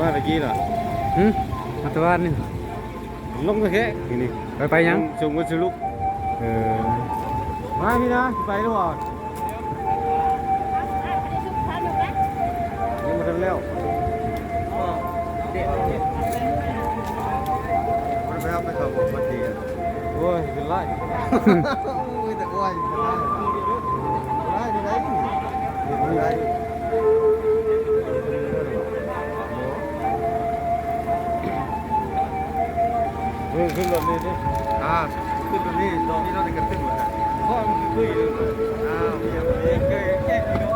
ມາແຕ່ກີ້ລະ ຫຶ ມາແຕ່ວານນີ້ ລົງແທ້ໆ ນີ້ ໄປ ໄປຫຍັງ? ສົ່ງວັດສະດຸ ເອີ ມາພີ້ນະ ຊິໄປຫຼືບໍ່? ຍັງບໍ່ທັນແລ້ວ ບໍ່ໄດ້ໄປເຂົ້າບອກມາຕີ ໂອ້ຍ ເປັນໄລ ມີແຕ່ໂອ້ຍ ເປັນໄລ ໄດ້ ໄດ້ ໄດ້ ຂຶ້ນ ຂຶ້ນລົດນີ້ຕິ ອ່າ ຂຶ້ນລົດນີ້ ດອກນີ້ເນາະ ນີ້ກໍຂຶ້ນໝົດ ເພາະມັນຄືຄືຢູ່ ອ່າ ມີ ມີ ແກ້ ແກ້